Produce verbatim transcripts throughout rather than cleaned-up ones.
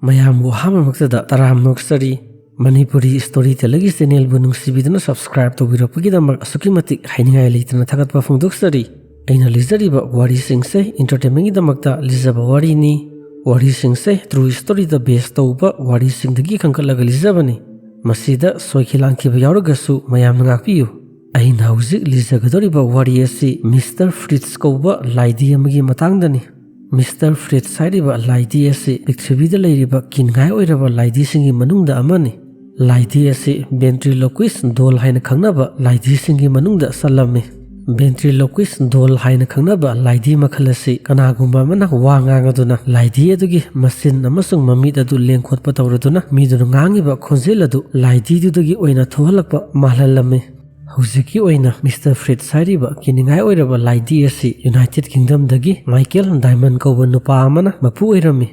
ꯃꯌꯥꯝꯕꯨ ꯑꯍꯥꯟꯕꯃꯛꯇꯗ ꯇꯔꯥꯝꯅ ꯑꯣꯛꯆꯔꯤ꯫ Manipuri story ꯇꯦꯂꯔꯒꯤ ꯆꯦꯅꯦꯜꯕꯨ ꯅꯨꯡꯁꯤꯕꯤꯗꯨꯅ subscribe ꯇꯧꯕꯤꯔꯛꯄꯒꯤꯗꯃꯛ ꯑꯁꯨꯛꯀꯤ ꯃꯇꯤꯛ ꯍꯥꯏꯅꯤꯡꯉꯥꯏ ꯂꯩꯇꯅ ꯊꯥꯒꯠꯄ ꯐꯣꯡꯗꯣꯛꯆꯔꯤ꯫ ꯑꯩꯅ ꯂꯤꯖꯔꯤꯕ ꯋꯥꯔꯤꯁꯤꯡꯁꯦ ꯏꯟꯇꯔꯇꯦꯟꯃꯦꯟꯒꯤꯗꯃꯛꯇ ꯂꯤꯖꯕ ꯋꯥꯔꯤꯅꯤ꯫ ꯋꯥꯔꯤꯁꯤꯡꯁꯦ ꯇ꯭ꯔꯨ ꯁ꯭ꯇꯣꯔꯤꯗ ꯕꯦꯁ ꯇꯧꯕ ꯋꯥꯔꯤꯁꯤꯡꯗꯒꯤ ꯈꯟꯒꯠꯂꯒ ꯂꯤꯖꯕꯅꯤ꯫ ꯃꯁꯤꯗ ꯁꯣꯏꯈꯤ ꯂꯥꯟꯈꯤꯕ ꯌꯥꯎꯔꯒꯁꯨ ꯃꯌꯥꯝꯅ ꯉꯥꯛꯄꯤꯌꯨ꯫ ꯑꯩꯅ ꯍꯧꯖꯤꯛ ꯂꯤꯖꯒꯗꯧꯔꯤꯕ ꯋꯥꯔꯤ ꯑꯁꯤ ꯃꯤꯁꯇꯔ ꯐ꯭ꯔꯤꯠꯁ ꯀꯧꯕ ꯂꯥꯏꯙꯤ ꯑꯃꯒꯤ ꯃꯇꯥꯡꯗꯅꯤ꯫ ꯃꯤꯁꯇꯔ ꯐ꯭ꯔꯤꯠꯁ ꯍꯥꯏꯔꯤꯕ ꯂꯥꯏꯙꯤ ꯑꯁꯤ ꯄ꯭ꯔꯤꯊꯤꯕꯤꯗ ꯂꯩꯔꯤꯕ ꯀꯤꯅꯤꯡꯉꯥꯏ ꯑꯣꯏꯔꯕ ꯂꯥꯏꯙꯤꯁꯤꯡꯒꯤ ꯃꯅꯨꯡꯗ ꯑꯃꯅꯤ꯫ ꯂꯥꯏꯙꯤ ꯑꯁꯤ ꯚꯦꯟꯇ꯭ꯔꯤꯂꯣꯀ꯭ꯋꯤꯁ ꯗꯣꯜ ꯍꯥꯏꯅ ꯈꯪꯅꯕ ꯂꯥꯏꯙꯤꯁꯤꯡꯒꯤ ꯃꯅꯨꯡꯗ ꯆꯜꯂꯝꯃꯤ꯫ ꯚꯦꯟꯇ꯭ꯔꯤꯂꯣꯀ꯭ꯋꯤꯁ ꯗꯣꯜ ꯍꯥꯏꯅ ꯈꯪꯅꯕ ꯂꯥꯏꯙꯤ ꯃꯈꯜ ꯑꯁꯤ ꯀꯅꯥꯒꯨꯝꯕ ꯑꯃꯅ ꯋꯥ ꯉꯥꯡꯂꯗꯨꯅ ꯂꯥꯏꯙꯤ ꯑꯗꯨꯒꯤ ꯃꯆꯤꯟ ꯑꯃꯁꯨꯡ ꯃꯃꯤꯠ ꯑꯗꯨ ꯂꯦꯡꯈꯣꯠꯄ ꯇꯧꯔꯗꯨꯅ ꯃꯤꯗꯨꯅ ꯉꯥꯡꯉꯤꯕ ꯈꯣꯟꯖꯦꯜ ꯑꯗꯨ ꯂꯥꯏꯙꯤꯗꯨꯗꯒꯤ ꯑꯣꯏꯅ ꯊꯣꯛꯍꯜꯂꯛꯄ ꯃꯥꯜꯍꯜꯂꯝꯃꯤ꯫ ꯍꯧꯖꯤꯛꯀꯤ ꯑꯣꯏꯅ ꯃꯤꯁꯇꯔ ꯐ꯭ꯔꯤꯠꯁ ꯍꯥꯏꯔꯤꯕ ꯀꯤꯅꯤꯡꯉꯥꯏ ꯑꯣꯏꯔꯕ ꯂꯥꯏꯙꯤ ꯑꯁꯤ ꯌꯨꯅꯥꯏꯇꯦꯗ ꯀꯤꯡꯗꯝꯗꯒꯤ ꯃꯥꯏꯀꯦꯜ ꯗꯥꯏꯃꯟ ꯀꯧꯕ ꯅꯨꯄꯥ ꯑꯃꯅ ꯃꯄꯨ ꯑꯣꯏꯔꯝꯃꯤ꯫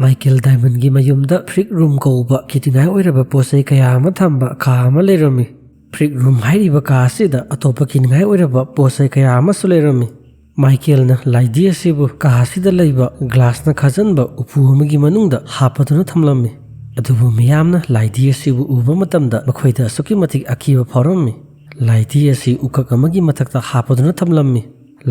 ꯃꯥꯏꯀꯦꯜ ꯗꯥꯏꯃꯟꯒꯤ ꯃꯌꯨꯝꯗ ꯐ꯭ꯔꯤꯛ ꯔꯨꯝ ꯀꯧꯕ ꯀꯤꯅꯤꯡꯉꯥꯏ ꯑꯣꯏꯔꯕ ꯄꯣꯠ ꯆꯩ ꯀꯌꯥ ꯑꯃ ꯊꯝꯕ ꯀꯥ ꯑꯃ ꯂꯩꯔꯝꯃꯤ꯫ ꯐ꯭ꯔꯤꯛ ꯔꯨꯝ ꯍꯥꯏꯔꯤꯕ ꯀꯥ ꯑꯁꯤꯗ ꯑꯇꯣꯞꯄ ꯀꯤꯅꯤꯡꯉꯥꯏ ꯑꯣꯏꯔꯕ ꯄꯣꯠ ꯆꯩ ꯀꯌꯥ ꯑꯃꯁꯨ ꯂꯩꯔꯝꯃꯤ꯫ ꯃꯥꯏꯀꯦꯜꯅ ꯂꯥꯏꯙꯤ ꯑꯁꯤꯕꯨ ꯀꯥ ꯑꯁꯤꯗ ꯂꯩꯕ ꯒ꯭ꯂꯥꯁꯅ ꯈꯥꯖꯤꯟꯕ ꯎꯄꯨ ꯑꯃꯒꯤ ꯃꯅꯨꯡꯗ ꯍꯥꯞꯄꯗꯨꯅ ꯊꯝꯂꯝꯃꯤ꯫ ꯑꯗꯨꯕꯨ ꯃꯤꯌꯥꯝꯅ ꯂꯥꯏꯙꯤ ꯑꯁꯤꯕꯨ ꯎꯕ ꯃꯇꯝꯗ ꯃꯈꯣꯏꯗ ꯑꯁꯨꯛꯀꯤ ꯃꯇꯤꯛ ꯑꯀꯤꯕ ꯐꯥꯎꯔꯝꯃꯤ꯫ ꯂꯥꯏꯙꯤ ꯑꯁꯤ ꯎꯀꯛ ꯑꯃꯒꯤ ꯃꯊꯛꯇ ꯍꯥꯞꯄꯗꯨꯅ ꯊꯝꯂꯝꯃꯤ꯫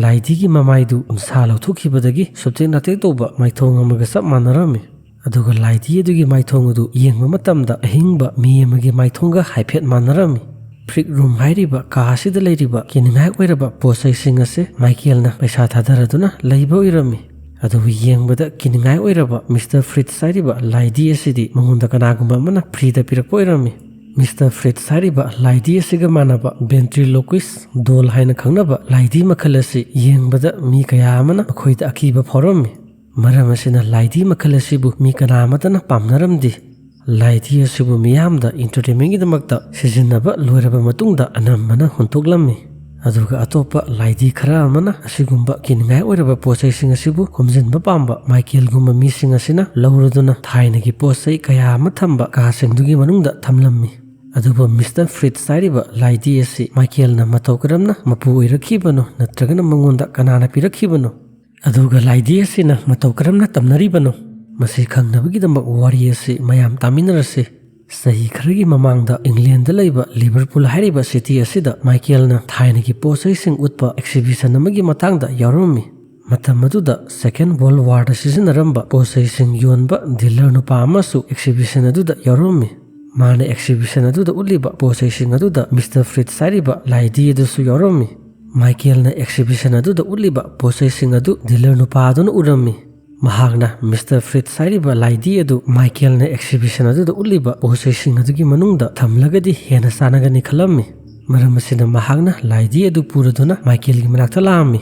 ꯂꯥꯏꯙꯤꯒꯤ ꯃꯃꯥꯏꯗꯨ ꯎꯟꯁꯥ ꯂꯧꯊꯣꯛꯈꯤꯕꯗꯒꯤ ꯁꯨꯞꯇꯦꯛ ꯅꯥꯇꯦꯛ ꯇꯧꯕ ꯃꯥꯏꯊꯣꯡ ꯑꯃꯒ ꯆꯞ ꯃꯥꯟꯅꯔꯝꯃꯤ꯫ ꯑꯗꯨꯒ ꯂꯥꯏꯙꯤ ꯑꯗꯨꯒꯤ ꯃꯥꯏꯊꯣꯡ ꯑꯗꯨ ꯌꯦꯡꯕ ꯃꯇꯝꯗ ꯑꯍꯤꯡꯕ ꯃꯤ ꯑꯃꯒꯤ ꯃꯥꯏꯊꯣꯡꯒ ꯍꯥꯏꯐꯦꯠ ꯃꯥꯟꯅꯔꯝꯃꯤ꯫ ꯐ꯭ꯔꯤꯛ ꯔꯨꯝ ꯍꯥꯏꯔꯤꯕ ꯀꯥ ꯑꯁꯤꯗ ꯂꯩꯔꯤꯕ ꯀꯤꯅꯤꯡꯉꯥꯏ ꯑꯣꯏꯔꯕ ꯄꯣꯠ ꯆꯩꯁꯤꯡ ꯑꯁꯤ ꯃꯥꯏꯀꯦꯜꯅ ꯄꯩꯁꯥ ꯊꯥꯗꯔꯗꯨꯅ ꯂꯩꯕ ꯑꯣꯏꯔꯝꯃꯤ꯫ ꯑꯗꯨꯕꯨ ꯌꯦꯡꯕꯗ ꯀꯤꯅꯤꯡꯉꯥꯏ ꯑꯣꯏꯔꯕ ꯃꯤꯁꯇꯔ ꯐ꯭ꯔꯤꯠꯁ ꯍꯥꯏꯔꯤꯕ ꯂꯥꯏꯙꯤ ꯑꯁꯤꯗꯤ ꯃꯉꯣꯟꯗ ꯀꯅꯥꯒꯨꯝꯕ ꯑꯃꯅ ꯐ꯭ꯔꯤꯗ ꯄꯤꯔꯛꯄ ꯑꯣꯏꯔꯝꯃꯤ꯫ ꯃꯤꯁꯇꯔ ꯐ꯭ꯔꯤꯠꯁ ꯍꯥꯏꯔꯤꯕ ꯂꯥꯏꯙꯤ ꯑꯁꯤꯒ ꯃꯥꯟꯅꯕ ꯚꯦꯟꯇ꯭ꯔꯤꯂꯣꯀ꯭ꯋꯤꯁ ꯗꯣꯜ ꯍꯥꯏꯅ ꯈꯪꯅꯕ ꯂꯥꯏꯙꯤ ꯃꯈꯜ ꯑꯁꯤ ꯌꯦꯡꯕꯗ ꯃꯤ ꯀꯌꯥ ꯑꯃꯅ ꯃꯈꯣꯏꯗ ꯑꯀꯤꯕ ꯐꯥꯎꯔꯝꯃꯤ꯫ ꯃꯔꯝ ꯑꯁꯤꯅ ꯂꯥꯏꯙꯤ ꯃꯈꯜ ꯑꯁꯤꯕꯨ ꯃꯤ ꯀꯅꯥ ꯑꯃꯠꯇꯅ ꯄꯥꯝꯅꯔꯝꯗꯦ꯫ ꯂꯥꯏꯙꯤ ꯑꯁꯤꯕꯨ ꯃꯤꯌꯥꯝꯗ ꯏꯟꯇꯔꯇꯦꯟꯃꯦꯟꯒꯤꯗꯃꯛꯇ ꯁꯤꯖꯤꯟꯅꯕ ꯂꯣꯏꯔꯕ ꯃꯇꯨꯡꯗ ꯑꯅꯝꯕꯅ ꯍꯨꯟꯗꯣꯛꯂꯝꯃꯤ꯫ ꯑꯗꯨꯒ ꯑꯇꯣꯞꯄ ꯂꯥꯏꯙꯤ ꯈꯔ ꯑꯃꯅ ꯑꯁꯤꯒꯨꯝꯕ ꯀꯤꯅꯤꯡꯉꯥꯏ ꯑꯣꯏꯔꯕ ꯄꯣꯠ ꯆꯩꯁꯤꯡ ꯑꯁꯤꯕꯨ ꯈꯣꯝꯖꯤꯟꯕ ꯄꯥꯝꯕ ꯃꯥꯏꯀꯦꯜꯒꯨꯝꯕ ꯃꯤꯁꯤꯡ ꯑꯁꯤꯅ ꯂꯧꯔꯗꯨꯅ ꯊꯥꯏꯅꯒꯤ ꯄꯣꯠ ꯆꯩ ꯀꯌꯥ ꯑꯃ ꯊꯝꯕ ꯀꯥꯁꯤꯡꯗꯨꯒꯤ ꯃꯅꯨꯡꯗ ꯊꯝꯂꯝꯃꯤ꯫ ꯑꯗꯨꯕꯨ ꯃꯤꯁꯇꯔ ꯐ꯭ꯔꯤꯠꯁ ꯍꯥꯏꯔꯤꯕ ꯂꯥꯏꯙꯤ ꯑꯁꯤ ꯃꯥꯏꯀꯦꯜꯅ ꯃꯇꯧ ꯀꯔꯝꯅ ꯃꯄꯨ ꯑꯣꯏꯔꯛꯈꯤꯕꯅꯣ ꯅꯠꯇ꯭ꯔꯒꯅ ꯃꯉꯣꯟꯗ ꯀꯅꯥꯅ ꯄꯤꯔꯛꯈꯤꯕꯅꯣ? ꯑꯗꯨꯒ ꯂꯥꯏꯙꯤ ꯑꯁꯤꯅ ꯃꯇꯧ ꯀꯔꯝꯅ ꯇꯝꯅꯔꯤꯕꯅꯣ? ꯃꯁꯤ ꯈꯪꯅꯕꯒꯤꯗꯃꯛ ꯋꯥꯔꯤ ꯑꯁꯤ ꯃꯌꯥꯝ ꯇꯥꯃꯤꯟꯅꯔꯁꯤ꯫ ꯆꯍꯤ ꯈꯔꯒꯤ ꯃꯃꯥꯡꯗ ꯏꯪꯂꯦꯟꯗ ꯂꯩꯕ ꯂꯤꯚꯔꯄꯨꯜ ꯍꯥꯏꯔꯤꯕ ꯁꯤꯇꯤ ꯑꯁꯤꯗ ꯃꯥꯏꯀꯦꯜꯅ ꯊꯥꯏꯅꯒꯤ ꯄꯣꯠ ꯆꯩꯁꯤꯡ ꯎꯠꯄ ꯑꯦꯛꯁꯤꯕꯤꯁꯟ ꯑꯃꯒꯤ ꯃꯇꯥꯡꯗ ꯌꯥꯎꯔꯝꯃꯤ꯫ ꯃꯇꯝ ꯑꯗꯨꯗ ꯁꯦꯀꯦꯟ ꯋꯥꯔꯜꯗ ꯋꯥꯔꯗ ꯁꯤꯖꯤꯟꯅꯔꯝꯕ ꯄꯣꯠ ꯆꯩꯁꯤꯡ ꯌꯣꯟꯕ ꯗꯤꯂꯔ ꯅꯨꯄꯥ ꯑꯃꯁꯨ ꯑꯦꯛꯁꯤꯕꯤꯁꯟ ꯑꯗꯨꯗ ꯌꯥꯎꯔꯝꯃꯤ꯫ ꯃꯥꯅ ꯑꯦꯛꯁꯤꯕꯤꯁꯟ ꯑꯗꯨꯗ ꯎꯠꯂꯤꯕ ꯄꯣꯠ ꯆꯩꯁꯤꯡ ꯑꯗꯨꯗ ꯃꯤꯁꯇꯔ ꯐ꯭ꯔꯤꯠꯁ ꯍꯥꯏꯔꯤꯕ ꯂꯥꯏꯙꯤ ꯑꯗꯨꯁꯨ ꯌꯥꯎꯔꯝꯃꯤ꯫ ꯃꯥꯏꯀꯦꯜꯅ ꯑꯦꯛꯁꯤꯕꯤꯁꯟ ꯑꯗꯨꯗ ꯎꯠꯂꯤꯕ ꯄꯣꯠ ꯆꯩꯁꯤꯡ ꯑꯗꯨ ꯗꯤꯂꯔ ꯅꯨꯄꯥ ꯑꯗꯨꯅ ꯎꯔꯝꯃꯤ꯫ ꯃꯍꯥꯛꯅ ꯃꯤꯁꯇꯔ ꯐ꯭ꯔꯤꯠꯁ ꯍꯥꯏꯔꯤꯕ ꯂꯥꯏꯙꯤ ꯑꯗꯨ ꯃꯥꯏꯀꯦꯜꯅ ꯑꯦꯛꯁꯤꯕꯤꯁꯟ ꯑꯗꯨꯗ ꯎꯠꯂꯤꯕ ꯄꯣꯠ ꯆꯩꯁꯤꯡ ꯑꯗꯨꯒꯤ ꯃꯅꯨꯡꯗ ꯊꯝꯂꯒꯗꯤ ꯍꯦꯟꯅ ꯆꯥꯟꯅꯒꯅꯤ ꯈꯜꯂꯝꯃꯤ꯫ ꯃꯔꯝ ꯑꯁꯤꯅ ꯃꯍꯥꯛꯅ ꯂꯥꯏꯙꯤ ꯑꯗꯨ ꯄꯨꯔꯗꯨꯅ ꯃꯥꯏꯀꯦꯜꯒꯤ ꯃꯅꯥꯛꯇ ꯂꯥꯛꯑꯝꯃꯤ꯫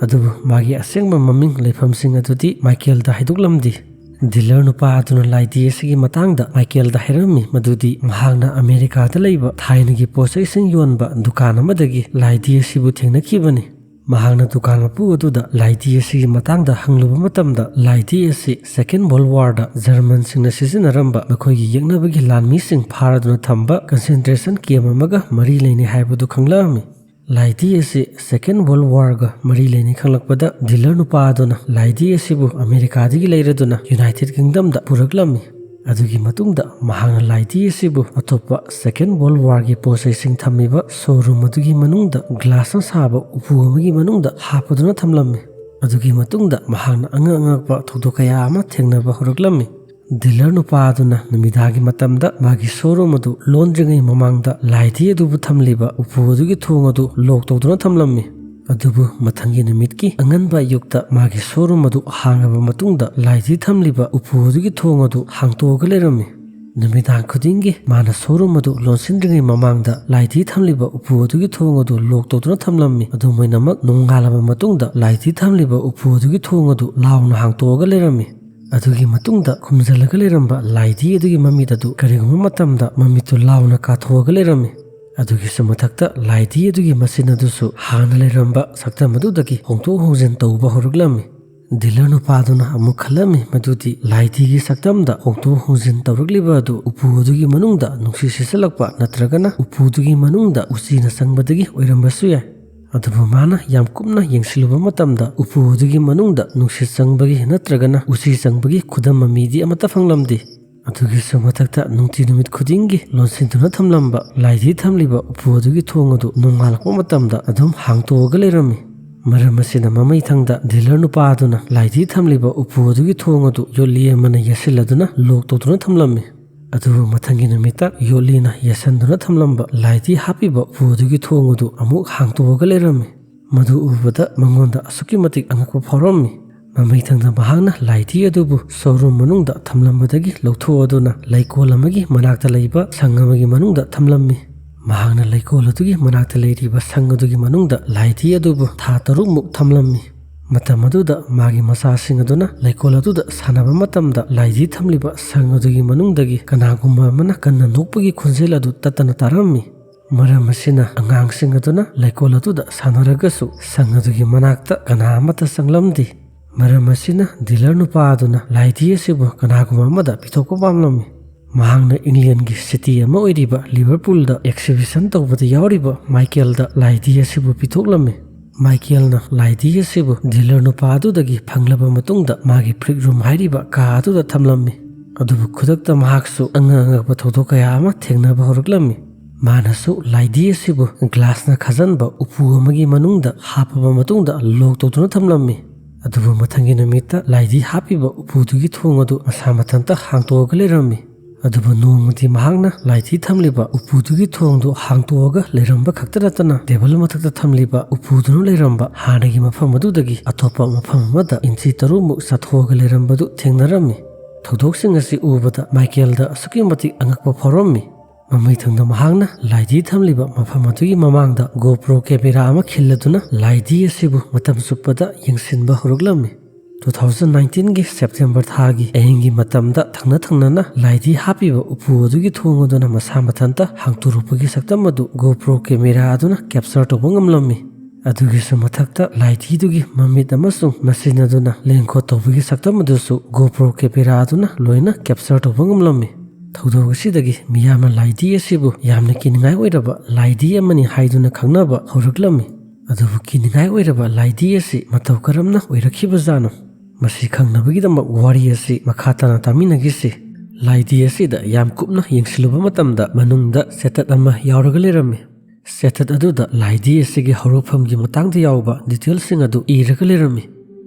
ꯑꯗꯨꯕꯨ ꯃꯥꯒꯤ ꯑꯁꯦꯡꯕ ꯃꯃꯤꯡ, ꯂꯩꯐꯝꯁꯤꯡ ꯑꯗꯨꯗꯤ ꯃꯥꯏꯀꯦꯜꯗ ꯍꯥꯏꯗꯣꯛꯂꯝꯗꯦ꯫ ꯗꯤꯂꯔ ꯅꯨꯄꯥ ꯑꯗꯨꯅ ꯂꯥꯏꯙꯤ ꯑꯁꯤꯒꯤ ꯃꯇꯥꯡꯗ ꯃꯥꯏꯀꯦꯜꯗ ꯍꯥꯏꯔꯝꯃꯤ ꯃꯗꯨꯗꯤ ꯃꯍꯥꯛꯅ ꯑꯃꯦꯔꯤꯀꯥꯗ ꯂꯩꯕ ꯊꯥꯏꯅꯒꯤ ꯄꯣꯠ ꯆꯩꯁꯤꯡ ꯌꯣꯟꯕ ꯗꯨꯀꯥꯟ ꯑꯃꯗꯒꯤ ꯂꯥꯏꯙꯤ ꯑꯁꯤꯕꯨ ꯊꯦꯡꯅꯈꯤꯕꯅꯤ꯫ ꯃꯍꯥꯛꯅ ꯗꯨꯀꯥꯟ ꯃꯄꯨ ꯑꯗꯨꯗ ꯂꯥꯏꯙꯤ ꯑꯁꯤꯒꯤ ꯃꯇꯥꯡꯗ ꯍꯪꯂꯨꯕ ꯃꯇꯝꯗ, ꯂꯥꯏꯙꯤ ꯑꯁꯤ ꯁꯦꯀꯦꯟ ꯋꯥꯔꯜꯗ ꯋꯥꯔꯗ ꯖꯔꯃꯟꯁꯤꯡꯅ ꯁꯤꯖꯤꯟꯅꯔꯝꯕ ꯃꯈꯣꯏꯒꯤ ꯌꯦꯛꯅꯕꯒꯤ ꯂꯥꯟꯃꯤꯁꯤꯡ ꯐꯥꯔꯗꯨꯅ ꯊꯝꯕ ꯀꯟꯁꯦꯟꯇ꯭ꯔꯦꯁꯟ ꯀꯦꯝ ꯑꯃꯒ ꯃꯔꯤ ꯂꯩꯅꯩ ꯍꯥꯏꯕꯗꯨ ꯈꯪꯂꯛꯑꯝꯃꯤ꯫ ꯂꯥꯏꯙꯤ ꯑꯁꯤ ꯁꯦꯀꯦꯟ ꯋꯥꯔꯜꯗ ꯋꯥꯔꯒ ꯃꯔꯤ ꯂꯩꯅꯩ ꯈꯪꯂꯛꯄꯗ, ꯗꯤꯂꯔ ꯅꯨꯄꯥ ꯑꯗꯨꯅ ꯂꯥꯏꯙꯤ ꯑꯁꯤꯕꯨ ꯑꯃꯦꯔꯤꯀꯥꯗꯒꯤ ꯂꯩꯔꯗꯨꯅ ꯌꯨꯅꯥꯏꯇꯦꯗ ꯀꯤꯡꯗꯝꯗ ꯄꯨꯔꯛꯂꯝꯃꯤ꯫ ꯑꯗꯨꯒꯤ ꯃꯇꯨꯡꯗ ꯃꯍꯥꯛꯅ ꯂꯥꯏꯙꯤ ꯑꯁꯤꯕꯨ ꯑꯇꯣꯞꯄ ꯁꯦꯀꯦꯟ ꯋꯥꯔꯜꯗ ꯋꯥꯔꯒꯤ ꯄꯣꯠ ꯆꯩꯁꯤꯡ ꯊꯝꯃꯤꯕ ꯁꯣꯔꯨꯝ ꯑꯗꯨꯒꯤ ꯃꯅꯨꯡꯗ ꯒ꯭ꯂꯥꯁꯅ ꯁꯥꯕ ꯎꯄꯨ ꯑꯃꯒꯤ ꯃꯅꯨꯡꯗ ꯍꯥꯞꯄꯗꯨꯅ ꯊꯝꯂꯝꯃꯤ꯫ ꯑꯗꯨꯒꯤ ꯃꯇꯨꯡꯗ ꯃꯍꯥꯛꯅ ꯑꯉꯛ ꯑꯉꯛꯄ ꯊꯧꯗꯣꯛ ꯀꯌꯥ ꯑꯃ ꯊꯦꯡꯅꯕ ꯍꯧꯔꯛꯂꯝꯃꯤ꯫ ꯗꯤꯂꯔ ꯅꯨꯄꯥ ꯑꯗꯨꯅ ꯅꯨꯃꯤꯗꯥꯡꯒꯤ ꯃꯇꯝꯗ ꯃꯥꯒꯤ ꯁꯣꯔꯨꯝ ꯑꯗꯨ ꯂꯣꯟꯗ꯭ꯔꯤꯉꯩ ꯃꯃꯥꯡꯗ ꯂꯥꯏꯙꯤ ꯑꯗꯨꯕꯨ ꯊꯝꯂꯤꯕ ꯎꯄꯨ ꯑꯗꯨꯒꯤ ꯊꯣꯡ ꯑꯗꯨ ꯂꯣꯛ ꯇꯧꯗꯨꯅ ꯊꯝꯂꯝꯃꯤ꯫ ꯑꯗꯨꯕꯨ ꯃꯊꯪꯒꯤ ꯅꯨꯃꯤꯠꯀꯤ ꯑꯉꯟꯕ ꯑꯌꯨꯛꯇ ꯃꯥꯒꯤ ꯁꯣꯔꯨꯝ ꯑꯗꯨ ꯍꯥꯡꯂꯕ ꯃꯇꯨꯡꯗ, ꯂꯥꯏꯙꯤ ꯊꯝꯂꯤꯕ ꯎꯄꯨ ꯑꯗꯨꯒꯤ ꯊꯣꯡ ꯑꯗꯨ ꯍꯥꯡꯇꯣꯛꯑꯒ ꯂꯩꯔꯝꯃꯤ꯫ ꯅꯨꯃꯤꯗꯥꯡ ꯈꯨꯗꯤꯡꯒꯤ ꯃꯥꯅ ꯁꯣꯔꯨꯝ ꯑꯗꯨ ꯂꯣꯟꯁꯤꯟꯗ꯭ꯔꯤꯉꯩ ꯃꯃꯥꯡꯗ ꯂꯥꯏꯙꯤ ꯊꯝꯂꯤꯕ ꯎꯄꯨ ꯑꯗꯨꯒꯤ ꯊꯣꯡ ꯑꯗꯨ ꯂꯣꯛ ꯇꯧꯗꯨꯅ ꯊꯝꯂꯝꯃꯤ꯫ ꯑꯗꯨꯝ ꯑꯣꯏꯅꯃꯛ, ꯅꯣꯡꯉꯥꯜꯂꯕ ꯃꯇꯨꯡꯗ ꯂꯥꯏꯙꯤ ꯊꯝꯂꯤꯕ ꯎꯄꯨ ꯑꯗꯨꯒꯤ ꯊꯣꯡ ꯑꯗꯨ ꯂꯥꯎꯅ ꯍꯥꯡꯇꯣꯛꯑꯒ ꯂꯩꯔꯝꯃꯤ꯫ ꯑꯗꯨꯒꯤ ꯃꯇꯨꯡꯗ ꯈꯨꯝꯖꯤꯜꯂꯒ ꯂꯩꯔꯝꯕ ꯂꯥꯏꯙꯤ ꯑꯗꯨꯒꯤ ꯃꯃꯤꯠ ꯑꯗꯨ ꯀꯔꯤꯒꯨꯝꯕ ꯃꯇꯝꯗ ꯃꯃꯤꯠꯇꯨ ꯂꯥꯎꯅ ꯀꯥꯊꯣꯛꯑꯒ ꯂꯩꯔꯝꯃꯤ꯫ ꯑꯗꯨꯒꯤꯁꯨ ꯃꯊꯛꯇ, ꯂꯥꯏꯙꯤ ꯑꯗꯨꯒꯤ ꯃꯆꯤꯟ ꯑꯗꯨꯁꯨ ꯍꯥꯟꯅ ꯂꯩꯔꯝꯕ ꯁꯛꯇꯝ ꯑꯗꯨꯗꯒꯤ ꯍꯣꯡꯗꯣꯛ ꯍꯣꯡꯖꯤꯟ ꯇꯧꯕ ꯍꯧꯔꯛꯂꯝꯃꯤ꯫ ꯗꯤꯂꯔ ꯅꯨꯄꯥꯗꯨꯅ ꯑꯃꯨꯛ ꯈꯜꯂꯝꯃꯤ ꯃꯗꯨꯗꯤ ꯂꯥꯏꯙꯤꯒꯤ ꯁꯛꯇꯝꯗ ꯍꯣꯡꯗꯣꯛ ꯍꯣꯡꯖꯤꯟ ꯇꯧꯔꯛꯂꯤꯕ ꯑꯗꯨ ꯎꯄꯨ ꯑꯗꯨꯒꯤ ꯃꯅꯨꯡꯗ ꯅꯨꯡꯁꯤꯠ ꯁꯤꯠꯆꯜꯂꯛꯄ ꯅꯠꯇ꯭ꯔꯒꯅ ꯎꯄꯨꯗꯨꯒꯤ ꯃꯅꯨꯡꯗ ꯎꯆꯤꯅ ꯆꯪꯕꯗꯒꯤ ꯑꯣꯏꯔꯝꯕꯁꯨ ꯌꯥꯏ꯫ ꯑꯗꯨꯕꯨ ꯃꯥꯅ ꯌꯥꯝ ꯀꯨꯞꯅ ꯌꯦꯡꯁꯤꯜꯂꯨꯕ ꯃꯇꯝꯗ ꯎꯄꯨ ꯑꯗꯨꯒꯤ ꯃꯅꯨꯡꯗ ꯅꯨꯡꯁꯤꯠ ꯆꯪꯕꯒꯤ ꯅꯠꯇ꯭ꯔꯒꯅ ꯎꯆꯤ ꯆꯪꯕꯒꯤ ꯈꯨꯗꯝ ꯃꯃꯤꯗꯤ ꯑꯃꯠꯇ ꯐꯪꯂꯝꯗꯦ꯫ ꯑꯗꯨꯒꯤꯁꯨ ꯃꯊꯛꯇ ꯅꯨꯡꯇꯤ ꯅꯨꯃꯤꯠ ꯈꯨꯗꯤꯡꯒꯤ ꯂꯣꯟꯁꯤꯟꯗꯨꯅ ꯊꯝꯂꯝꯕ ꯂꯥꯏꯙꯤ ꯊꯝꯂꯤꯕ ꯎꯄꯨ ꯑꯗꯨꯒꯤ ꯊꯣꯡ ꯑꯗꯨ ꯅꯣꯡꯉꯥꯜꯂꯛꯄ ꯃꯇꯝꯗ ꯑꯗꯨꯝ ꯍꯥꯡꯇꯣꯛꯑꯒ ꯂꯩꯔꯝꯃꯤ꯫ ꯃꯔꯝ ꯑꯁꯤꯅ ꯃꯃꯩꯊꯪꯗ ꯗꯤꯂꯔ ꯅꯨꯄꯥ ꯑꯗꯨꯅ ꯂꯥꯏꯙꯤ ꯊꯝꯂꯤꯕ ꯎꯄꯨ ꯑꯗꯨꯒꯤ ꯊꯣꯡ ꯑꯗꯨ ꯌꯣꯠꯂꯤ ꯑꯃꯅ ꯌꯦꯠꯁꯤꯜꯂꯗꯨꯅ ꯂꯣꯛ ꯇꯧꯗꯨꯅ ꯊꯝꯂꯝꯃꯤ꯫ ꯑꯗꯨꯕꯨ ꯃꯊꯪꯒꯤ ꯅꯨꯃꯤꯠꯇ ꯌꯣꯠꯂꯤꯅ ꯌꯦꯠꯁꯟꯗꯨꯅ ꯊꯝꯂꯝꯕ ꯂꯥꯏꯙꯤ ꯍꯥꯞꯄꯤꯕ ꯎꯄꯨ ꯑꯗꯨꯒꯤ ꯊꯣꯡ ꯑꯗꯨ ꯑꯃꯨꯛ ꯍꯥꯡꯇꯣꯛꯑꯒ ꯂꯩꯔꯝꯃꯤ꯫ ꯃꯗꯨ ꯎꯕꯗ ꯃꯉꯣꯟꯗ ꯑꯁꯨꯛꯀꯤ ꯃꯇꯤꯛ ꯑꯉꯛꯄ ꯐꯥꯎꯔꯝꯃꯤ꯫ ꯃꯃꯩꯊꯪꯗ ꯃꯍꯥꯛꯅ ꯂꯥꯏꯙꯤ ꯑꯗꯨꯕꯨ ꯁꯣꯔꯨꯝ ꯃꯅꯨꯡꯗ ꯊꯝꯂꯝꯕꯗꯒꯤ ꯂꯧꯊꯣꯛꯑꯗꯨꯅ ꯂꯩꯀꯣꯜ ꯑꯃꯒꯤ ꯃꯅꯥꯛꯇ ꯂꯩꯕ ꯁꯪ ꯑꯃꯒꯤ ꯃꯅꯨꯡꯗ ꯊꯝꯂꯝꯃꯤ꯫ ꯃꯍꯥꯛꯅ ꯂꯩꯀꯣꯜ ꯑꯗꯨꯒꯤ ꯃꯅꯥꯛꯇ ꯂꯩꯔꯤꯕ ꯁꯪ ꯑꯗꯨꯒꯤ ꯃꯅꯨꯡꯗ ꯂꯥꯏꯙꯤ ꯑꯗꯨꯕꯨ ꯊꯥ ꯇꯔꯨꯛꯃꯨꯛ ꯊꯝꯂꯝꯃꯤ꯫ ꯃꯇꯝ ꯑꯗꯨꯗ ꯃꯥꯒꯤ ꯃꯆꯥꯁꯤꯡ ꯑꯗꯨꯅ ꯂꯩꯀꯣꯜ ꯑꯗꯨꯗ ꯁꯥꯟꯅꯕ ꯃꯇꯝꯗ ꯂꯥꯏꯙꯤ ꯊꯝꯂꯤꯕ ꯁꯪ ꯑꯗꯨꯒꯤ ꯃꯅꯨꯡꯗꯒꯤ ꯀꯅꯥꯒꯨꯝꯕ ꯑꯃꯅ ꯀꯟꯅ ꯅꯣꯛꯄꯒꯤ ꯈꯣꯟꯖꯦꯜ ꯑꯗꯨ ꯇꯠꯇꯅ ꯇꯥꯔꯝꯃꯤ꯫ ꯃꯔꯝ ꯑꯁꯤꯅ ꯑꯉꯥꯡꯁꯤꯡ ꯑꯗꯨꯅ ꯂꯩꯀꯣꯜ ꯑꯗꯨꯗ ꯁꯥꯟꯅꯔꯒꯁꯨ ꯁꯪ ꯑꯗꯨꯒꯤ ꯃꯅꯥꯛꯇ ꯀꯅꯥ ꯑꯃꯠꯇ ꯆꯪꯂꯝꯗꯦ꯫ ꯃꯔꯝ ꯑꯁꯤꯅ ꯗꯤꯂꯔ ꯅꯨꯄꯥ ꯑꯗꯨꯅ ꯂꯥꯏꯙꯤ ꯑꯁꯤꯕꯨ ꯀꯅꯥꯒꯨꯝꯕ ꯑꯃꯗ ꯄꯤꯊꯣꯛꯄ ꯄꯥꯝꯂꯝꯃꯤ꯫ ꯃꯍꯥꯛꯅ ꯏꯪꯂꯦꯟꯒꯤ ꯁꯤꯇꯤ ꯑꯃ ꯑꯣꯏꯔꯤꯕ ꯂꯤꯚꯔꯄꯨꯜꯗ ꯑꯦꯛꯁꯤꯕꯤꯁꯟ ꯇꯧꯕꯗ ꯌꯥꯎꯔꯤꯕ ꯃꯥꯏꯀꯦꯜꯗ ꯂꯥꯏꯙꯤ ꯑꯁꯤꯕꯨ ꯄꯤꯊꯣꯛꯂꯝꯃꯤ꯫ ꯃꯥꯏꯀꯦꯜꯅ ꯂꯥꯏꯙꯤ ꯑꯁꯤꯕꯨ ꯗꯤꯂꯔ ꯅꯨꯄꯥ ꯑꯗꯨꯗꯒꯤ ꯐꯪꯂꯕ ꯃꯇꯨꯡꯗ ꯃꯥꯒꯤ ꯐ꯭ꯔꯤꯛ ꯔꯨꯝ ꯍꯥꯏꯔꯤꯕ ꯀꯥ ꯑꯗꯨꯗ ꯊꯝꯂꯝꯃꯤ꯫ ꯑꯗꯨꯕꯨ ꯈꯨꯗꯛꯇ ꯃꯍꯥꯛꯁꯨ ꯑꯉꯛ ꯑꯉꯛꯄ ꯊꯧꯗꯣꯛ ꯀꯌꯥ ꯑꯃ ꯊꯦꯡꯅꯕ ꯍꯧꯔꯛꯂꯝꯃꯤ꯫ ꯃꯥꯅꯁꯨ ꯂꯥꯏꯙꯤ ꯑꯁꯤꯕꯨ ꯒ꯭ꯂꯥꯁꯅ ꯈꯥꯖꯤꯟꯕ ꯎꯄꯨ ꯑꯃꯒꯤ ꯃꯅꯨꯡꯗ ꯍꯥꯞꯄꯕ ꯃꯇꯨꯡꯗ ꯂꯣꯛ ꯇꯧꯗꯨꯅ ꯊꯝꯂꯝꯃꯤ꯫ ꯑꯗꯨꯕꯨ ꯃꯊꯪꯒꯤ ꯅꯨꯃꯤꯠꯇ ꯂꯥꯏꯙꯤ ꯍꯥꯞꯄꯤꯕ ꯎꯄꯨꯗꯨꯒꯤ ꯊꯣꯡ ꯑꯗꯨ ꯃꯁꯥ ꯃꯊꯟꯇ ꯍꯥꯡꯇꯣꯛꯑꯒ ꯂꯩꯔꯝꯃꯤ꯫ ꯑꯗꯨꯕꯨ ꯅꯣꯡꯃꯗꯤ ꯃꯍꯥꯛꯅ ꯂꯥꯏꯙꯤ ꯊꯝꯂꯤꯕ ꯎꯄꯨꯗꯨꯒꯤ ꯊꯣꯡꯗꯨ ꯍꯥꯡꯇꯣꯛꯑꯒ ꯂꯩꯔꯝꯕ ꯈꯛꯇ ꯅꯠꯇꯅ ꯇꯦꯕꯜ ꯃꯊꯛꯇ ꯊꯝꯂꯤꯕ ꯎꯄꯨꯗꯨꯅ ꯂꯩꯔꯝꯕ ꯍꯥꯟꯅꯒꯤ ꯃꯐꯝ ꯑꯗꯨꯗꯒꯤ ꯑꯇꯣꯞꯄ ꯃꯐꯝ ꯑꯃꯗ ꯏꯟꯆꯤ ꯇꯔꯨꯛꯃꯨꯛ ꯆꯠꯊꯣꯛꯑꯒ ꯂꯩꯔꯝꯕꯗꯨ ꯊꯦꯡꯅꯔꯝꯃꯤ꯫ ꯊꯧꯗꯣꯛꯁꯤꯡ ꯑꯁꯤ ꯎꯕꯗ ꯃꯥꯏꯀꯦꯜꯗ ꯑꯁꯨꯛꯀꯤ ꯃꯇꯤꯛ ꯑꯉꯛꯄ ꯐꯥꯎꯔꯝꯃꯤ꯫ ꯃꯃꯩꯊꯪꯗ ꯃꯍꯥꯛꯅ ꯂꯥꯏꯙꯤ ꯊꯝꯂꯤꯕ ꯃꯐꯝ ꯑꯗꯨꯒꯤ ꯃꯃꯥꯡꯗ ꯒꯣꯄ꯭ꯔꯣ ꯀꯦꯃꯦꯔꯥ ꯑꯃ ꯈꯤꯜꯂꯗꯨꯅ ꯂꯥꯏꯙꯤ ꯑꯁꯤꯕꯨ ꯃꯇꯝ ꯆꯨꯞꯄꯗ ꯌꯦꯡꯁꯤꯟꯕ ꯍꯧꯔꯛꯂꯝꯃꯤ꯫ ꯇꯨ ꯊꯥꯎꯖꯟ ꯅꯥꯏꯟꯇꯤꯟꯒꯤ ꯁꯦꯞꯇꯦꯝꯕꯔ ꯊꯥꯒꯤ ꯑꯍꯤꯡꯒꯤ ꯃꯇꯝꯗ ꯊꯪꯅ ꯊꯪꯅꯅ ꯂꯥꯏꯙꯤ ꯍꯥꯞꯄꯤꯕ ꯎꯄꯨ ꯑꯗꯨꯒꯤ ꯊꯣꯡ ꯑꯗꯨꯅ ꯃꯁꯥ ꯃꯊꯟꯇ ꯍꯥꯡꯇꯣꯔꯛꯄꯒꯤ ꯁꯛꯇꯝ ꯑꯗꯨ ꯒꯣꯄ꯭ꯔꯣ ꯀꯦꯃꯦꯔꯥ ꯑꯗꯨꯅ ꯀꯦꯞꯆꯔ ꯇꯧꯕ ꯉꯝꯂꯝꯃꯤ꯫ ꯑꯗꯨꯒꯤꯁꯨ ꯃꯊꯛꯇ ꯂꯥꯏꯙꯤꯗꯨꯒꯤ ꯃꯃꯤꯠ ꯑꯃꯁꯨꯡ ꯃꯆꯤꯟ ꯑꯗꯨꯅ ꯂꯦꯡꯈꯣꯠ ꯇꯧꯕꯒꯤ ꯁꯛꯇꯝ ꯑꯗꯨꯁꯨ ꯒꯣꯄ꯭ꯔꯣ ꯀꯦꯃꯦꯔꯥ ꯑꯗꯨꯅ ꯂꯣꯏꯅ ꯀꯦꯞꯆꯔ ꯇꯧꯕ ꯉꯝꯂꯝꯃꯤ꯫ ꯊꯧꯗꯣꯛ ꯑꯁꯤꯗꯒꯤ ꯃꯤꯌꯥꯝꯅ ꯂꯥꯏꯙꯤ ꯑꯁꯤꯕꯨ ꯌꯥꯝꯅ ꯀꯤꯅꯤꯡꯉꯥꯏ ꯑꯣꯏꯔꯕ ꯂꯥꯏꯙꯤ ꯑꯃꯅꯤ ꯍꯥꯏꯗꯨꯅ ꯈꯪꯅꯕ ꯍꯧꯔꯛꯂꯝꯃꯤ꯫ ꯑꯗꯨꯕꯨ ꯀꯤꯅꯤꯡꯉꯥꯏ ꯑꯣꯏꯔꯕ ꯂꯥꯏꯙꯤ ꯑꯁꯤ ꯃꯇꯧ ꯀꯔꯝꯅ ꯑꯣꯏꯔꯛꯈꯤꯕꯖꯥꯠꯅꯣ? ꯃꯁꯤ ꯈꯪꯅꯕꯒꯤꯗꯃꯛ ꯋꯥꯔꯤ ꯑꯁꯤ ꯃꯈꯥ ꯇꯥꯅ ꯇꯥꯃꯤꯟꯅꯈꯤꯁꯤ꯫ ꯂꯥꯏꯙꯤ ꯑꯁꯤꯗ ꯌꯥꯝ ꯀꯨꯞꯅ ꯌꯦꯡꯁꯤꯜꯂꯨꯕ ꯃꯇꯝꯗ ꯃꯅꯨꯡꯗ ꯆꯦꯇꯠ ꯑꯃ ꯌꯥꯎꯔꯒ ꯂꯩꯔꯝꯃꯤ꯫ ꯆꯦꯇꯠ ꯑꯗꯨꯗ ꯂꯥꯏꯙꯤ ꯑꯁꯤꯒꯤ ꯍꯧꯔꯛꯐꯝꯒꯤ ꯃꯇꯥꯡꯗ ꯌꯥꯎꯕ detailꯁꯤꯡ ꯑꯗꯨ ꯏꯔꯒ ꯂꯩꯔꯝꯃꯤ꯫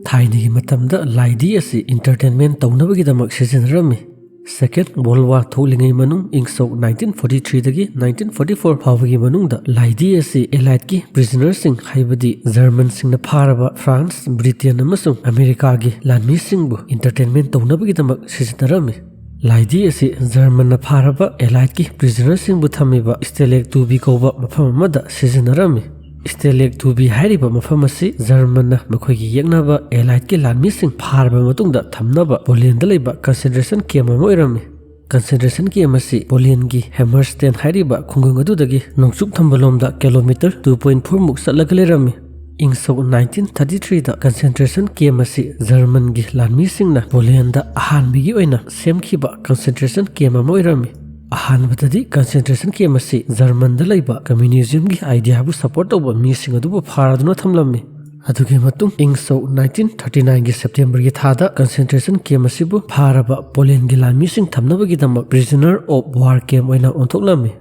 ꯊꯥꯏꯅꯒꯤ ꯃꯇꯝꯗ ꯂꯥꯏꯙꯤ ꯑꯁꯤ entertainment ꯇꯧꯅꯕꯒꯤꯗꯃꯛ ꯁꯤꯖꯤꯟꯅꯔꯝꯃꯤ꯫ Second World War ꯊꯣꯛꯂꯤꯉꯩ ꯃꯅꯨꯡ, ꯏꯪ ꯁꯣꯛ nineteen forty threeꯗꯒꯤ nineteen forty four ꯐꯥꯎꯕꯒꯤ ꯃꯅꯨꯡꯗ ꯂꯥꯏꯙꯤ ꯑꯁꯤ Alliedꯀꯤ prisonerꯁꯤꯡ, ꯍꯥꯏꯕꯗꯤ Germanꯁꯤꯡꯅ ꯐꯥꯔꯕ France, Britain ꯑꯃꯁꯨꯡ Americaꯒꯤ ꯂꯥꯟꯃꯤꯁꯤꯡꯕꯨ entertainment ꯇꯧꯅꯕꯒꯤꯗꯃꯛ ꯁꯤꯖꯤꯟꯅꯔꯝꯃꯤ꯫ ꯂꯥꯏꯙꯤ ꯑꯁꯤ Germanꯅ ꯐꯥꯔꯕ Alliedꯀꯤ prisonerꯁꯤꯡꯕꯨ ꯊꯝꯃꯤꯕ Stalag two B ꯀꯧꯕ ꯃꯐꯝ ꯑꯃꯗ ꯁꯤꯖꯤꯟꯅꯔꯝꯃꯤ꯫ Stalag two B ꯍꯥꯏꯔꯤꯕ ꯃꯐꯝ ꯑꯁꯤ Germanꯅ ꯃꯈꯣꯏꯒꯤ ꯌꯦꯛꯅꯕ Alliedꯀꯤ ꯂꯥꯟꯃꯤꯁꯤꯡ ꯐꯥꯔꯕ ꯃꯇꯨꯡꯗ ꯊꯝꯅꯕ Polandꯗ ꯂꯩꯕ concentration camp ꯑꯃ ꯑꯣꯏꯔꯝꯃꯤ꯫ Concentration camp ꯑꯁꯤ Polandꯒꯤ Hammerstein ꯍꯥꯏꯔꯤꯕ ꯈꯨꯡꯒꯪ ꯑꯗꯨꯗꯒꯤ ꯅꯣꯡꯆꯨꯞ ꯊꯪꯕꯂꯣꯝꯗ kilometre two point four ꯃꯨꯛ ꯆꯠꯂꯒ ꯂꯩꯔꯝꯃꯤ꯫ ꯏꯪ ꯁꯣꯛ nineteen thirty threeꯗ concentration camp ꯑꯁꯤ Germanꯒꯤ ꯂꯥꯟꯃꯤꯁꯤꯡꯅ Polandꯗ ꯑꯍꯥꯟꯕꯒꯤ ꯑꯣꯏꯅ ꯁꯦꯝꯈꯤꯕ concentration camp ꯑꯃ ꯑꯣꯏꯔꯝꯃꯤ꯫ ꯑꯍꯥꯟꯕꯗꯗꯤ concentration camp ꯑꯁꯤ Germanꯗ ꯂꯩꯕ communismꯒꯤ ideaꯕꯨ support ꯇꯧꯕ ꯃꯤꯁꯤꯡ ꯑꯗꯨꯕꯨ ꯐꯥꯔꯗꯨꯅ ꯊꯝꯂꯝꯃꯤ꯫ ꯑꯗꯨꯒꯤ ꯃꯇꯨꯡ ꯏꯪ ꯁꯣꯛ nineteen thirty nineꯒꯤ Septemberꯒꯤ ꯊꯥꯗ concentration camp ꯑꯁꯤꯕꯨ ꯐꯥꯔꯕ Polandꯒꯤ ꯂꯥꯟꯃꯤꯁꯤꯡ ꯊꯝꯅꯕꯒꯤꯗꯃꯛ prisoner of war camp ꯑꯣꯏꯅ ꯑꯣꯟꯊꯣꯛꯂꯝꯃꯤ꯫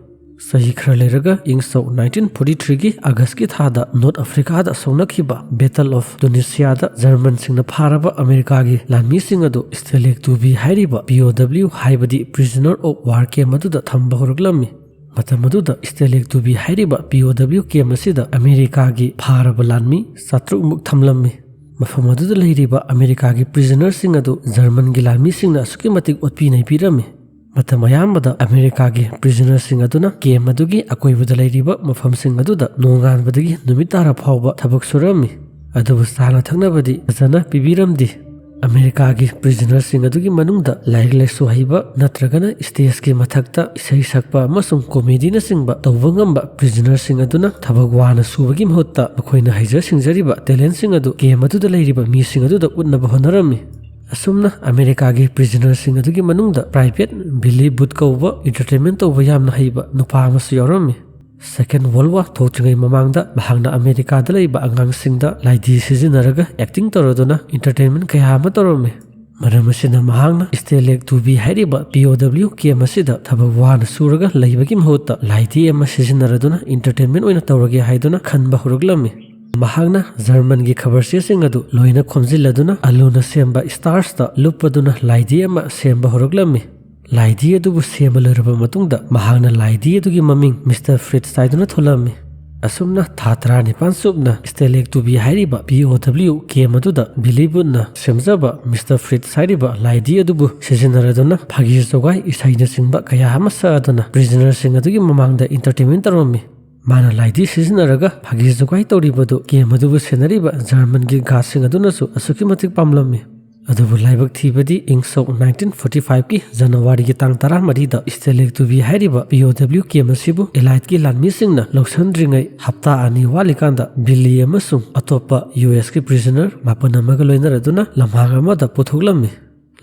ꯆꯍꯤ ꯈꯔ ꯂꯩꯔꯒ ꯏꯪ ꯁꯣꯛ nineteen forty threeꯒꯤ Augustꯀꯤ ꯊꯥꯗ North Africaꯗ ꯁꯣꯛꯅꯈꯤꯕ Battle of Tunisiaꯗ Germanꯁꯤꯡꯅ ꯐꯥꯔꯕ Americaꯒꯤ ꯂꯥꯟꯃꯤꯁꯤꯡ ꯑꯗꯨ Stalag two B ꯍꯥꯏꯔꯤꯕ P O W, ꯍꯥꯏꯕꯗꯤ prisoner of war camp ꯑꯗꯨꯗ ꯊꯝꯕ ꯍꯧꯔꯛꯂꯝꯃꯤ꯫ ꯃꯇꯝ ꯑꯗꯨꯗ Stalag two B ꯍꯥꯏꯔꯤꯕ P O W camp ꯑꯁꯤꯗ Americaꯒꯤ ꯐꯥꯔꯕ ꯂꯥꯟꯃꯤ ꯆꯥꯇ꯭ꯔꯨꯛ ꯃꯨꯛ ꯊꯝꯂꯝꯃꯤ꯫ ꯃꯐꯝ ꯑꯗꯨꯗ ꯂꯩꯔꯤꯕ Americaꯒꯤ prisonerꯁꯤꯡ ꯑꯗꯨ Germanꯒꯤ ꯂꯥꯟꯃꯤꯁꯤꯡꯅ ꯑꯁꯨꯛꯀꯤ ꯃꯇꯤꯛ ꯑꯣꯠꯄꯤ ꯅꯩꯕꯤꯔꯝꯃꯤ꯫ ꯃꯇꯝ ꯑꯌꯥꯝꯕꯗ Americaꯒꯤ prisonerꯁꯤꯡ ꯑꯗꯨꯅ camp ꯑꯗꯨꯒꯤ ꯑꯀꯣꯏꯕꯗ ꯂꯩꯔꯤꯕ ꯃꯐꯝꯁꯤꯡ ꯑꯗꯨꯗ ꯅꯣꯡꯉꯥꯟꯕꯗꯒꯤ ꯅꯨꯃꯤꯠ ꯇꯥꯔ ꯐꯥꯎꯕ ꯊꯕꯛ ꯁꯨꯔꯝꯃꯤ꯫ ꯑꯗꯨꯕꯨ ꯆꯥꯅ ꯊꯛꯅꯕꯗꯤ ꯐꯖꯅ ꯄꯤꯕꯤꯔꯝꯗꯦ꯫ Americaꯒꯤ prisonerꯁꯤꯡ ꯑꯗꯨꯒꯤ ꯃꯅꯨꯡꯗ ꯂꯥꯏꯔꯤꯛ ꯂꯥꯏꯁꯨ ꯍꯩꯕ ꯅꯠꯇ꯭ꯔꯒꯅ stageꯀꯤ ꯃꯊꯛꯇ ꯏꯁꯩ ꯁꯛꯄ ꯑꯃꯁꯨꯡ comedyꯅꯆꯤꯡꯕ ꯇꯧꯕ ꯉꯝꯕ prisonerꯁꯤꯡ ꯑꯗꯨꯅ ꯊꯕꯛ ꯋꯥꯅ ꯁꯨꯕꯒꯤ ꯃꯍꯨꯠꯇ ꯃꯈꯣꯏꯅ ꯍꯩꯖ ꯁꯤꯡꯖꯔꯤꯕ talentꯁꯤꯡ ꯑꯗꯨ camp ꯑꯗꯨꯗ ꯂꯩꯔꯤꯕ ꯃꯤꯁꯤꯡ ꯑꯗꯨꯗ ꯎꯠꯅꯕ ꯍꯣꯠꯅꯔꯝꯃꯤ꯫ ꯑꯁꯨꯝꯅ Americaꯒꯤ prisonerꯁꯤꯡ ꯑꯗꯨꯒꯤ ꯃꯅꯨꯡꯗ Private Billy Booth ꯀꯧꯕ entertainment ꯇꯧꯕ ꯌꯥꯝꯅ ꯍꯩꯕ ꯅꯨꯄꯥ ꯑꯃꯁꯨ ꯌꯥꯎꯔꯝꯃꯤ꯫ Second World War ꯊꯣꯛꯇ꯭ꯔꯤꯉꯩ ꯃꯃꯥꯡꯗ ꯃꯍꯥꯛꯅ ꯑꯃꯦꯔꯤꯀꯥꯗ ꯂꯩꯕ ꯑꯉꯥꯡꯁꯤꯡꯗ ꯂꯥꯏꯙꯤ ꯁꯤꯖꯤꯟꯅꯔꯒ acting ꯇꯧꯔꯗꯨꯅ entertainment ꯀꯌꯥ ꯑꯃ ꯇꯧꯔꯝꯃꯤ꯫ ꯃꯔꯝ ꯑꯁꯤꯅ ꯃꯍꯥꯛꯅ Stalag two B ꯍꯥꯏꯔꯤꯕ P O W camp ꯑꯁꯤꯗ ꯊꯕꯛ ꯋꯥꯅ ꯁꯨꯔꯒ ꯂꯩꯕꯒꯤ ꯃꯍꯨꯠꯇ ꯂꯥꯏꯙꯤ ꯑꯃ ꯁꯤꯖꯤꯟꯅꯔꯗꯨꯅ entertainment ꯑꯣꯏꯅ ꯇꯧꯔꯒꯦ ꯍꯥꯏꯗꯨꯅ ꯈꯟꯕ ꯍꯧꯔꯛꯂꯝꯃꯤ꯫ ꯃꯍꯥꯛꯅ ꯖꯔꯃꯟꯒꯤ ꯈꯕꯔ ꯆꯦꯁꯤꯡ ꯑꯗꯨ ꯂꯣꯏꯅ ꯈꯣꯝꯖꯤꯜꯂꯗꯨꯅ ꯑꯂꯨꯅ ꯁꯦꯝꯕ starchꯇ ꯂꯨꯞꯄꯗꯨꯅ ꯂꯥꯏꯙꯤ ꯑꯃ ꯁꯦꯝꯕ ꯍꯧꯔꯛꯂꯝꯃꯤ꯫ ꯂꯥꯏꯙꯤ ꯑꯗꯨꯕꯨ ꯁꯦꯝꯕ ꯂꯣꯏꯔꯕ ꯃꯇꯨꯡꯗ ꯃꯍꯥꯛꯅ ꯂꯥꯏꯙꯤ ꯑꯗꯨꯒꯤ ꯃꯃꯤꯡ Mister Fritz ꯍꯥꯏꯗꯨꯅ ꯊꯣꯜꯂꯝꯃꯤ꯫ ꯑꯁꯨꯝꯅ ꯊꯥ ꯇꯔꯥꯅꯤꯄꯥꯟ ꯆꯨꯞꯅ Stalag two B ꯍꯥꯏꯔꯤꯕ P O W camp ꯑꯗꯨꯗ Billy Butꯅ ꯁꯦꯝꯖꯕ Mister Fritz ꯍꯥꯏꯔꯤꯕ ꯂꯥꯏꯙꯤ ꯑꯗꯨꯕꯨ ꯁꯤꯖꯤꯟꯅꯔꯗꯨꯅ ꯐꯥꯒꯤ ꯖꯣꯒꯥꯏ, ꯏꯁꯩꯅꯆꯤꯡꯕ ꯀꯌꯥ ꯑꯃ ꯁꯛꯑꯗꯨꯅ prisonerꯁꯤꯡ ꯑꯗꯨꯒꯤ ꯃꯃꯥꯡꯗ entertainment ꯇꯧꯔꯝꯃꯤ꯫ ꯃꯥꯅ ꯂꯥꯏꯙꯤ ꯁꯤꯖꯤꯟꯅꯔꯒ ꯐꯥꯒꯤ ꯖꯣꯒꯥꯏ ꯇꯧꯔꯤꯕꯗꯨ camp ꯑꯗꯨꯕꯨ ꯁꯦꯟꯅꯔꯤꯕ ꯖꯔꯃꯟꯒꯤ guardꯁꯤꯡ ꯑꯗꯨꯅꯁꯨ ꯑꯁꯨꯛꯀꯤ ꯃꯇꯤꯛ ꯄꯥꯝꯂꯝꯃꯤ꯫ ꯑꯗꯨꯕꯨ ꯂꯥꯏꯕꯛ ꯊꯤꯕꯗꯤ ꯏꯪ ꯁꯣꯛ nineteen forty fiveꯀꯤ ꯖꯅꯋꯥꯔꯤꯒꯤ ꯇꯥꯡ ꯇꯔꯥꯃꯔꯤꯗ Stalag two B ꯍꯥꯏꯔꯤꯕ P O W camp ꯑꯁꯤꯕꯨ Alliedꯀꯤ ꯂꯥꯟꯃꯤꯁꯤꯡꯅ ꯂꯧꯁꯤꯟꯗ꯭ꯔꯤꯉꯩ ꯍꯞꯇꯥ ꯑꯅꯤ ꯋꯥꯠꯂꯤꯀꯥꯟꯗ Billy ꯑꯃꯁꯨꯡ ꯑꯇꯣꯞꯄ USꯀꯤ prisoner ꯃꯥꯄꯟ ꯑꯃꯒ ꯂꯣꯏꯅꯔꯗꯨꯅ ꯂꯝꯍꯥꯡ ꯑꯃꯗ ꯄꯨꯊꯣꯛꯂꯝꯃꯤ꯫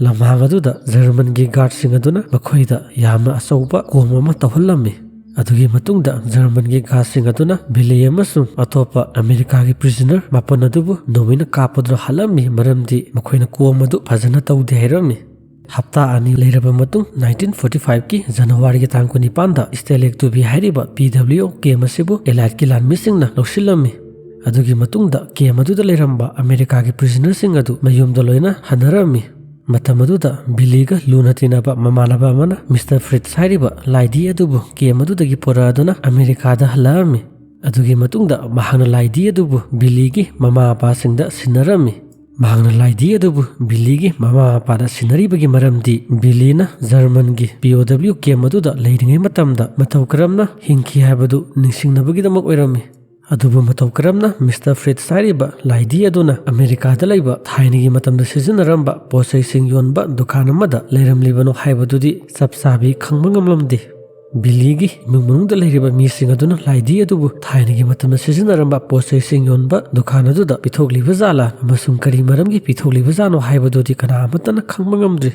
ꯂꯝꯍꯥꯡ ꯑꯗꯨꯗ ꯖꯔꯃꯟꯒꯤ guardꯁꯤꯡ ꯑꯗꯨꯅ ꯃꯈꯣꯏꯗ ꯌꯥꯝꯅ ꯑꯆꯧꯕ ꯀꯣꯝ ꯑꯃ ꯇꯧꯍꯜꯂꯝꯃꯤ꯫ ꯑꯗꯨꯒꯤ ꯃꯇꯨꯡꯗ ꯖꯔꯃꯟꯒꯤ guardꯁꯤꯡ ꯑꯗꯨꯅ Billy ꯑꯃꯁꯨꯡ ꯑꯇꯣꯞꯄ ꯑꯃꯦꯔꯤꯀꯥꯒꯤ prisoner ꯃꯥꯄꯟ ꯑꯗꯨꯕꯨ ꯅꯣꯡꯃꯩꯅ ꯀꯥꯞꯄꯗꯨꯅ ꯍꯥꯠꯂꯝꯃꯤ, ꯃꯔꯝꯗꯤ ꯃꯈꯣꯏꯅ ꯀꯣꯝ ꯑꯗꯨ ꯐꯖꯅ ꯇꯧꯗꯦ ꯍꯥꯏꯔꯝꯃꯤ꯫ ꯍꯞꯇꯥ ꯑꯅꯤ ꯂꯩꯔꯕ ꯃꯇꯨꯡ nineteen forty fiveꯀꯤ ꯖꯅꯋꯥꯔꯤꯒꯤ ꯇꯥꯡ ꯀꯨꯟꯅꯤꯄꯥꯟꯗ Stalag two B ꯍꯥꯏꯔꯤꯕ P W camp ꯑꯁꯤꯕꯨ Alliedꯀꯤ ꯂꯥꯟꯃꯤꯁꯤꯡꯅ ꯂꯧꯁꯤꯜꯂꯝꯃꯤ꯫ ꯑꯗꯨꯒꯤ ꯃꯇꯨꯡꯗ camp ꯑꯗꯨꯗ ꯂꯩꯔꯝꯕ ꯑꯃꯦꯔꯤꯀꯥꯒꯤ prisonerꯁꯤꯡ ꯑꯗꯨ ꯃꯌꯨꯝꯗ ꯂꯣꯏꯅ ꯍꯟꯅꯔꯝꯃꯤ꯫ ꯃꯇꯝ ꯑꯗꯨꯗ Billyꯒ ꯂꯨꯅ ꯇꯤꯟꯅꯕ ꯃꯃꯥꯟꯅꯕ ꯑꯃꯅ Mister Fritz ꯍꯥꯏꯔꯤꯕ ꯂꯥꯏꯙꯤ ꯑꯗꯨꯕꯨ camp ꯑꯗꯨꯗꯒꯤ ꯄꯨꯔꯛꯑꯗꯨꯅ ꯑꯃꯦꯔꯤꯀꯥꯗ ꯍꯜꯂꯛꯑꯝꯃꯤ꯫ ꯑꯗꯨꯒꯤ ꯃꯇꯨꯡꯗ ꯃꯍꯥꯛꯅ ꯂꯥꯏꯙꯤ ꯑꯗꯨꯕꯨ Billyꯒꯤ ꯃꯃꯥ ꯃꯄꯥꯁꯤꯡꯗ ꯁꯤꯟꯅꯔꯝꯃꯤ꯫ ꯃꯍꯥꯛꯅ ꯂꯥꯏꯙꯤ ꯑꯗꯨꯕꯨ Billyꯒꯤ ꯃꯃꯥ ꯃꯄꯥꯗ ꯁꯤꯟꯅꯔꯤꯕꯒꯤ ꯃꯔꯝꯗꯤ Billyꯅ ꯖꯔꯃꯟꯒꯤ P O W camp ꯑꯗꯨꯗ ꯂꯩꯔꯤꯉꯩ ꯃꯇꯝꯗ ꯃꯇꯧ ꯀꯔꯝꯅ ꯍꯤꯡꯈꯤ ꯍꯥꯏꯕꯗꯨ ꯅꯤꯡꯁꯤꯡꯅꯕꯒꯤꯗꯃꯛ ꯑꯣꯏꯔꯝꯃꯤ꯫ ꯑꯗꯨꯕꯨ ꯃꯇꯧ ꯀꯔꯝꯅ Mister Fritz ꯍꯥꯏꯔꯤꯕ ꯂꯥꯏꯙꯤ ꯑꯗꯨꯅ ꯑꯃꯦꯔꯤꯀꯥꯗ ꯂꯩꯕ ꯊꯥꯏꯅꯒꯤ ꯃꯇꯝꯗ ꯁꯤꯖꯤꯟꯅꯔꯝꯕ ꯄꯣꯠꯆꯩꯁꯤꯡ ꯌꯣꯟꯕ ꯗꯨꯀꯥꯟ ꯑꯃꯗ ꯂꯩꯔꯝꯂꯤꯕꯅꯣ ꯍꯥꯏꯕꯗꯨꯗꯤ ꯆꯞ ꯆꯥꯕꯤ ꯈꯪꯕ ꯉꯝꯂꯝꯗꯦ꯫ Billyꯒꯤ ꯏꯃꯨꯡ ꯃꯅꯨꯡꯗ ꯂꯩꯔꯤꯕ ꯃꯤꯁꯤꯡ ꯑꯗꯨꯅ ꯂꯥꯏꯙꯤ ꯑꯗꯨꯕꯨ ꯊꯥꯏꯅꯒꯤ ꯃꯇꯝꯗ ꯁꯤꯖꯤꯟꯅꯔꯝꯕ ꯄꯣꯠꯆꯩꯁꯤꯡ ꯌꯣꯟꯕ ꯗꯨꯀꯥꯟ ꯑꯗꯨꯗ ꯄꯤꯊꯣꯛꯂꯤꯕ ꯖꯥꯠꯂꯥ ꯑꯃꯁꯨꯡ ꯀꯔꯤ ꯃꯔꯝꯒꯤ ꯄꯤꯊꯣꯛꯂꯤꯕ ꯖꯥꯠꯅꯣ ꯍꯥꯏꯕꯗꯨꯗꯤ ꯀꯅꯥ ꯑꯃꯠꯇꯅ ꯈꯪꯕ ꯉꯝꯗ꯭ꯔꯤ꯫